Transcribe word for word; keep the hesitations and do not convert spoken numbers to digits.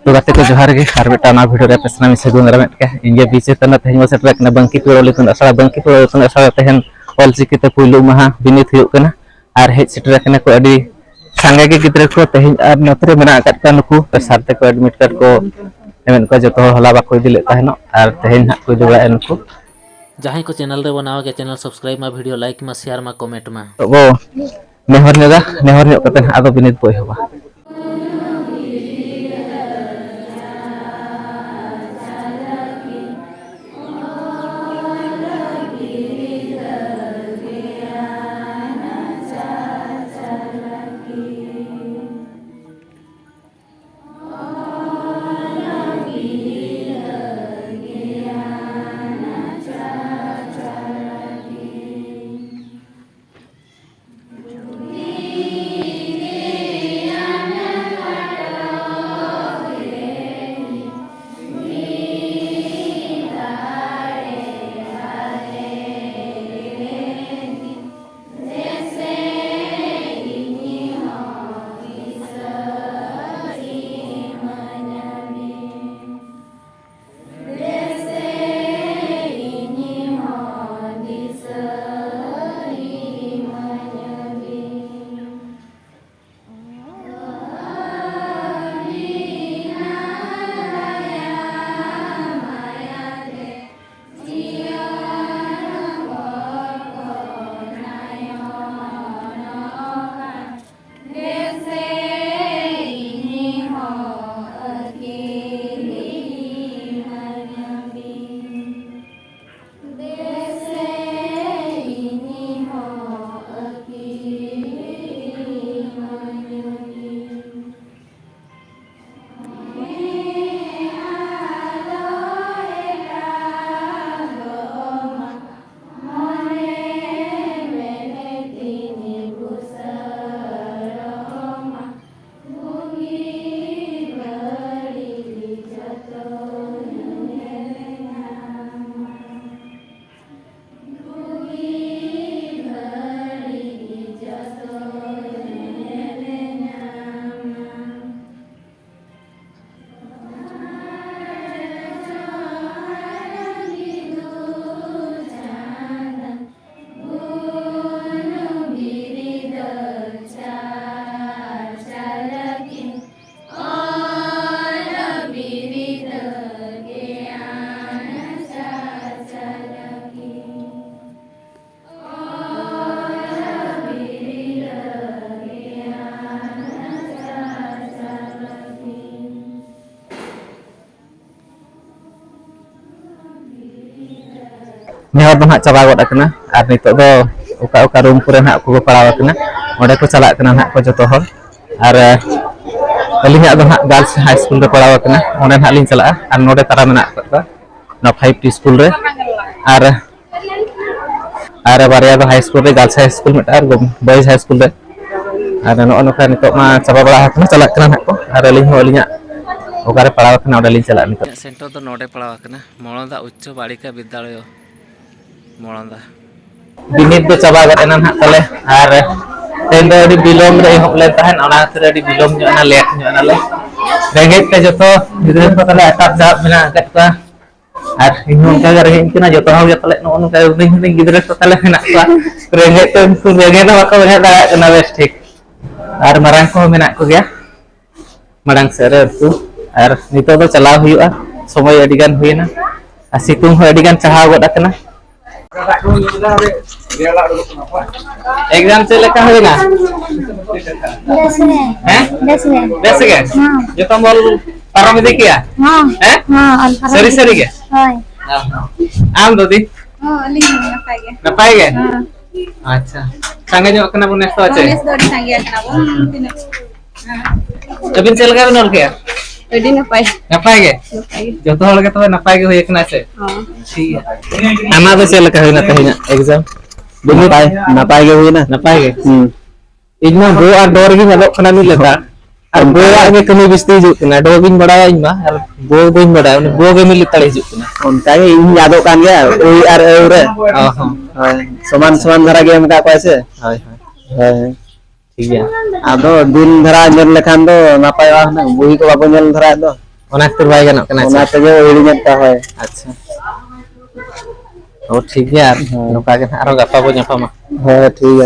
ᱛᱚ ᱜᱟᱛᱮ ᱠᱚ ᱡᱚᱦᱟᱨ ᱜᱮ, ᱟᱨ ᱢᱤᱫᱴᱟᱝ ᱱᱟᱣᱟ ᱵᱷᱤᱰᱤᱭᱳ ᱨᱮ ᱟᱯᱮ ᱥᱟᱱᱟᱢ ᱤᱧ ᱥᱟᱹᱜᱩᱱ ᱫᱟᱨᱟᱢᱮᱫ ᱯᱮᱭᱟ᱾ ᱤᱧ ᱜᱮ ᱵᱤ ᱪᱮᱛᱟᱱᱟ᱾ ᱛᱮᱦᱮᱧ ᱵᱚᱱ ᱥᱮᱴᱮᱨ ᱟᱠᱟᱱᱟ ᱵᱟᱝᱠᱤ ᱯᱩᱨᱚᱞ ᱤᱛᱩᱱ ᱟᱥᱲᱟ᱾ ᱵᱟᱝᱠᱤ ᱯᱩᱨᱚᱞ ᱤᱛᱩᱱ ᱟᱥᱲᱟ ᱨᱮ ᱛᱮᱦᱮᱧ ᱚᱞᱪᱤᱠᱤ ᱛᱮ ᱯᱩᱭᱞᱩ ᱢᱟᱦᱟ ᱵᱤᱱᱤᱰ ᱦᱩᱭᱩᱜ ᱠᱟᱱᱟ᱾ ᱟᱨ ᱦᱮᱡ ᱥᱮᱴᱮᱨ ᱟᱠᱟᱱᱟ ᱠᱚ ᱟᱹᱰᱤ ᱥᱟᱸᱜᱮ ᱜᱮ ᱜᱤᱫᱽᱨᱟᱹ ᱠᱚ᱾ ᱛᱮᱦᱮᱧ ᱟᱨ ᱱᱚᱛᱮ ᱨᱮ ᱢᱮᱱᱟᱜ ᱟᱠᱟᱫ ᱠᱚᱣᱟ ᱱᱩᱠᱩ ᱥᱟᱨ ᱛᱮᱠᱚ, ᱮᱰᱢᱤᱴ ᱠᱟᱨᱰ ᱠᱚ ᱮᱢᱮᱫ ᱠᱚᱣᱟ᱾ ᱡᱚᱛᱚ ᱦᱚᱲ ᱦᱚᱞᱟ ᱵᱟᱠᱚ ᱤᱫᱤ ᱞᱮᱫ ᱛᱟᱦᱮᱱᱚᱜ, ᱟᱨ ᱛᱮᱦᱮᱧ ᱱᱟᱦᱟᱜ ᱠᱚ ᱤᱫᱤ ᱵᱟᱲᱟᱭᱮᱫᱼᱟ ᱱᱩᱠᱩ᱾ ᱡᱟᱦᱟᱸᱭ ᱠᱚ ᱪᱮᱱᱮᱞ ᱨᱮᱵᱚ ᱱᱟᱣᱟ ᱜᱮᱭᱟ, ᱪᱮᱱᱮᱞ ᱥᱟᱵᱥᱠᱨᱟᱭᱤᱵ ᱢᱟ, ᱵᱷᱤᱰᱤᱭᱳ ᱞᱟᱭᱤᱠ ᱢᱟ, ᱥᱮᱭᱟᱨ ᱢᱟ, ᱠᱚᱢᱮᱱᱴ ᱢᱟ᱾ ᱛᱚ ᱵᱚ ᱱᱮᱦᱚᱨ ᱧᱚᱜᱟ, ᱱᱮᱦᱚᱨ ᱧᱚᱜ ᱠᱟᱛᱮ ᱱᱟᱦᱟᱜ ᱟᱫᱚ ᱵᱤᱱᱤᱰ ᱵᱚ ᱮᱦᱚᱵᱟ᱾ ᱱᱮ ᱦᱚᱲ ᱫᱚ ᱱᱟᱦᱟᱜ ᱪᱟᱵᱟ ᱜᱚᱫ ᱟᱠᱟᱱᱟ, ᱟᱨ ᱱᱤᱛᱚᱜ ᱫᱚ ᱚᱠᱟ ᱚᱠᱟ ᱨᱩᱢ ᱠᱚᱨᱮ ᱱᱟᱦᱟᱜ ᱠᱚ ᱯᱟᱲᱟᱣ ᱟᱠᱟᱱᱟ, ᱚᱸᱰᱮ ᱠᱚ ᱪᱟᱞᱟᱜ ᱠᱟᱱᱟ ᱱᱟᱦᱟᱜ ᱠᱚ ᱡᱚᱛᱚ ᱦᱚᱲ᱾ ᱟᱨ ᱟᱹᱞᱤᱧᱟᱜ ᱫᱚ ᱱᱟᱦᱟᱜ ᱜᱟᱨᱞᱥ ᱦᱟᱭ ᱥᱠᱩᱞ ᱨᱮ ᱯᱟᱲᱟᱣ ᱟᱠᱟᱱᱟ, ᱚᱸᱰᱮ ᱱᱟᱦᱟᱜ ᱞᱤᱧ ᱪᱟᱞᱟᱜᱼᱟ᱾ ᱟᱨ ᱱᱚᱰᱮ ᱛᱟᱨᱟ ᱢᱮᱱᱟᱜ ᱟᱠᱟᱫ ᱠᱚᱣᱟ, ᱱᱚᱣᱟ ᱯᱷᱟᱭᱤᱵᱷ ᱴᱤ ᱥᱠᱩᱞ ᱨᱮ᱾ ᱟᱨ ᱟᱨ ᱵᱟᱨᱭᱟ ᱫᱚ ᱦᱟᱭ ᱥᱠᱩᱞ ᱨᱮ, ᱜᱟᱨᱞᱥ ᱦᱟᱭ ᱥᱠᱩᱞ ᱢᱤᱫᱴᱟᱝ ᱟᱨ ᱵᱚᱭᱮᱡᱽ ᱦᱟᱭ ᱥᱠᱩᱞ ᱨᱮ᱾ ᱟᱨ ᱱᱚᱜᱼᱚ ᱱᱚᱝᱠᱟ ᱱᱤᱛᱚᱜ ᱢᱟ ᱪᱟᱵᱟ ᱵᱟᱲᱟ ᱟᱠᱟᱱᱟ, ᱪᱟᱞᱟᱜ ᱠᱟᱱᱟ ᱱᱟᱦᱟᱜ ᱠᱚ, ᱟᱨ ᱟᱹᱞᱤᱧ ᱦᱚᱸ ᱟᱹᱞᱤᱧᱟᱜ ᱚᱠᱟᱨᱮ ᱯᱟᱲᱟᱣ ᱟᱠᱟᱱᱟ ᱚᱸᱰᱮ ᱞᱤᱧ ᱪᱟᱞᱟᱜᱼᱟ ᱱᱤᱛᱚᱜ᱾ ᱤᱧᱟᱹᱜ ᱥᱮᱱᱴᱟᱨ ᱫᱚ ᱱᱚᱰᱮ ᱯᱟᱲᱟᱣ ᱟᱠᱟᱱᱟ, ᱢᱚᱲᱚᱸᱫᱟ ᱩᱪᱪᱚ ᱵᱟᱲᱤᱠᱟ ᱵᱤᱫᱽᱫᱟᱞᱚᱭᱚ, ᱢᱚᱲᱚᱸᱫᱟ᱾ ᱵᱤᱱᱤᱰ ᱫᱚ ᱪᱟᱵᱟ ᱜᱚᱫ ᱮᱱᱟ ᱱᱟᱦᱟᱜ ᱛᱟᱞᱮ, ᱟᱨ ᱛᱮᱦᱮᱧ ᱫᱚ ᱟᱹᱰᱤ ᱵᱤᱞᱚᱢ ᱨᱮ ᱮᱦᱚᱵ ᱞᱮᱱ ᱛᱟᱦᱮᱸᱫ, ᱚᱱᱟ ᱠᱷᱟᱹᱛᱤᱨ ᱟᱹᱰᱤ ᱵᱤᱞᱚᱢ ᱧᱚᱜ ᱮᱱᱟ, ᱞᱮᱴ ᱧᱚᱜ ᱮᱱᱟᱞᱮ᱾ ᱨᱮᱸᱜᱮᱡ ᱛᱮ ᱡᱚᱛᱚ ᱜᱤᱫᱽᱨᱟᱹ ᱠᱚ ᱛᱟᱞᱮ ᱟᱴᱟᱯ ᱫᱟᱯ ᱢᱮᱱᱟᱜ ᱟᱠᱟᱫ ᱠᱚᱣᱟ᱾ ᱟᱨ ᱤᱧ ᱦᱚᱸ ᱚᱱᱠᱟ ᱜᱮ ᱨᱮᱸᱜᱮᱡ ᱤᱧ ᱠᱟᱱᱟ, ᱡᱚᱛᱚ ᱦᱚᱲ ᱜᱮ ᱯᱟᱞᱮᱫ ᱱᱚᱜᱼᱚ ᱱᱚᱝᱠᱟ ᱦᱩᱰᱤᱧ ᱦᱩᱰᱤᱧ ᱜᱤᱫᱽᱨᱟᱹ ᱠᱚ ᱛᱟᱞᱮ ᱢᱮᱱᱟᱜ ᱠᱚᱣᱟ᱾ ᱨᱮᱸᱜᱮᱡ ᱛᱮ ᱩᱱᱠᱩ ᱨᱮᱸᱜᱮᱡ ᱦᱚᱸ ᱵᱟᱠᱚ ᱵᱮᱸᱜᱮᱫ ᱫᱟᱲᱮᱭᱟᱜ ᱠᱟᱱᱟ ᱵᱮᱥ ᱴᱷᱤᱠ᱾ ᱟᱨ ᱢᱟᱨᱟᱝ ᱠᱚᱦᱚᱸ ᱢᱮᱱᱟᱜ ᱠᱚᱜᱮᱭᱟ ᱢᱟᱲᱟᱝ ᱥᱮᱫ ᱨᱮ ᱩᱱᱠᱩ᱾ ᱟᱨ ᱱᱤᱛᱚᱜ ᱫᱚ ᱪᱟᱞᱟᱣ ᱦᱩᱭᱩᱜᱼᱟ, ᱥᱚᱢᱚᱭ ᱟᱹᱰᱤ ᱜᱟᱱ ᱦᱩᱭᱮᱱᱟ, ᱟᱨ ᱥᱤᱛᱩᱝ ᱦᱚᱸ ᱟᱹᱰᱤ ᱜᱟᱱ ᱪᱟᱲᱦᱟᱣ ᱜᱚᱫ ᱟᱠᱟᱱᱟ᱾ ᱮᱠᱡᱟᱢ ᱪᱮᱫ ᱞᱮᱠᱟ ᱦᱩᱭᱱᱟ? ᱵᱮᱥ ᱜᱮ᱾ ᱦᱮᱸ? ᱵᱮᱥ ᱜᱮ᱾ ᱵᱮᱥ ᱜᱮ? ᱦᱮᱸ᱾ ᱡᱚᱛᱚ ᱢᱚᱞ ᱯᱟᱨᱚᱢ ᱤᱫᱤ ᱠᱮᱭᱟ? ᱦᱮᱸ᱾ ᱦᱮᱸ? ᱦᱮᱸ, ᱚᱞ ᱯᱟᱨᱚᱢ ᱥᱟᱹᱨᱤ ᱤᱫᱤ ᱥᱟᱹᱨᱤ ᱠᱮᱭᱟ᱾ ᱜᱮ? ᱦᱳᱭ᱾ ᱟᱢ ᱫᱚ ᱫᱤ? ᱦᱚᱸ, ᱟᱹᱞᱤᱧ ᱦᱚᱸ ᱱᱟᱯᱟᱭ ᱜᱮ᱾ ᱱᱟᱯᱟᱭ ᱜᱮ? ᱦᱮᱸ᱾ ᱟᱪᱪᱷᱟ, ᱥᱟᱸᱜᱮ ᱧᱚᱜ ᱠᱟᱱᱟ ᱵᱚᱱ ᱱᱮᱥ ᱫᱚ, ᱦᱚᱸ, ᱪᱮ? ᱱᱮᱥ ᱫᱚ ᱟᱹᱰᱤ ᱥᱟᱸᱜᱮ ᱟᱠᱟᱱᱟ ᱵᱚᱱ᱾ ᱦᱮᱸ᱾ ᱛᱤᱱᱟᱹᱜ? ᱦᱮᱸ᱾ ᱟᱹᱵᱤᱱ ᱪᱮᱫ ᱞᱮᱠᱟ ᱵᱤᱱ ᱚᱞ ᱠᱮᱜᱼᱟ? ᱟᱹᱰᱤ ᱱᱟᱯᱟᱭ᱾ ᱱᱟᱯᱟᱭ ᱜᱮ? ᱱᱟᱯᱟᱭ ᱜᱮ᱾ ᱡᱚᱛᱚ ᱦᱚᱲ ᱜᱮ ᱛᱚᱵᱮ ᱱᱟᱯᱟᱭ ᱜᱮ ᱦᱩᱭ ᱟᱠᱟᱱᱟ, ᱪᱮ? ᱦᱚᱸ᱾ ᱴᱷᱤᱠ ᱜᱮᱭᱟ᱾ ᱟᱢᱟᱜ ᱫᱚ ᱪᱮᱫ ᱞᱮᱠᱟ ᱦᱩᱭᱱᱟ ᱛᱮᱦᱮᱧᱟᱜ ᱮᱠᱡᱟᱢ? ᱱᱟᱯᱟᱭ, ᱱᱟᱯᱟᱭ ᱜᱮ ᱦᱩᱭᱱᱟ᱾ ᱱᱟᱯᱟᱭ ᱜᱮ? ᱦᱩᱸ᱾ ᱤᱧ ᱢᱟ ᱵᱳ ᱟᱨ ᱰᱚ ᱨᱮᱜᱮᱧ ᱟᱫᱚᱜ ᱠᱟᱱᱟ ᱢᱤᱫ ᱞᱮᱠᱟ᱾ ᱟᱨ ᱵᱳ ᱟᱜ ᱜᱮ ᱠᱟᱹᱢᱤ ᱵᱤᱥᱛᱤ ᱦᱤᱡᱩᱜ ᱠᱟᱱᱟ, ᱰᱚ ᱜᱤᱧ ᱵᱟᱲᱟᱭᱟ ᱤᱧ ᱢᱟ, ᱟᱨ ᱵᱳ ᱵᱟᱹᱧ ᱵᱟᱲᱟᱭᱟ, ᱩᱱᱤ ᱵᱳ ᱜᱮ ᱢᱤᱫ ᱞᱮᱛᱟᱲ ᱦᱤᱡᱩᱜ ᱠᱟᱱᱟ᱾ ᱚᱱᱠᱟ ᱜᱮ ᱤᱧ ᱦᱚᱸᱧ ᱟᱫᱚᱜ ᱠᱟᱱ ᱜᱮᱭᱟ, ᱳᱭ ᱟᱨ ᱟᱹᱣ ᱨᱮ᱾ ᱚ ᱦᱚᱸ᱾ ᱦᱳᱭ, ᱥᱚᱢᱟᱱ ᱟᱪᱪᱷᱟ᱾ ᱥᱚᱢᱟᱱ ᱫᱷᱟᱨᱟ ᱜᱮ ᱮᱢ ᱟᱠᱟᱫ ᱠᱚᱣᱟᱭ ᱥᱮ᱾ ᱦᱳᱭ, ᱦᱳᱭ᱾ ᱦᱳᱭ, ᱴᱷᱤᱠ ᱜᱮᱭᱟ᱾ ᱟᱫᱚ ᱫᱤᱱ ᱫᱷᱟᱨᱟ ᱧᱮᱞ ᱞᱮᱠᱷᱟᱱ ᱫᱚ ᱱᱟᱯᱟᱭᱚᱜᱼᱟ ᱦᱩᱱᱟᱹᱝ, ᱵᱳᱭ ᱠᱚ ᱵᱟᱵᱚ ᱧᱮᱞ ᱫᱷᱟᱨᱟᱭᱮᱫ ᱫᱚ᱾ ᱚᱱᱟ ᱠᱷᱟᱹᱛᱤᱨ ᱵᱟᱭ ᱜᱟᱱᱚᱜ ᱠᱟᱱᱟ, ᱚᱱᱟ ᱟᱪᱪᱷᱟ᱾ ᱛᱮᱜᱮ ᱦᱤᱲᱤᱧᱮᱫ ᱛᱟᱦᱮᱸ᱾ ᱟᱪᱪᱷᱟ᱾ ᱚ, ᱴᱷᱤᱠ ᱜᱮᱭᱟ, ᱟᱨ ᱦᱳᱭ᱾ ᱱᱚᱝᱠᱟ ᱜᱮ ᱱᱟᱦᱟᱜ ᱟᱨᱦᱚᱸ ᱜᱟᱯᱟ ᱵᱚ ᱧᱟᱯᱟᱢᱟ᱾ ᱦᱳᱭ, ᱴᱷᱤᱠ ᱜᱮᱭᱟ᱾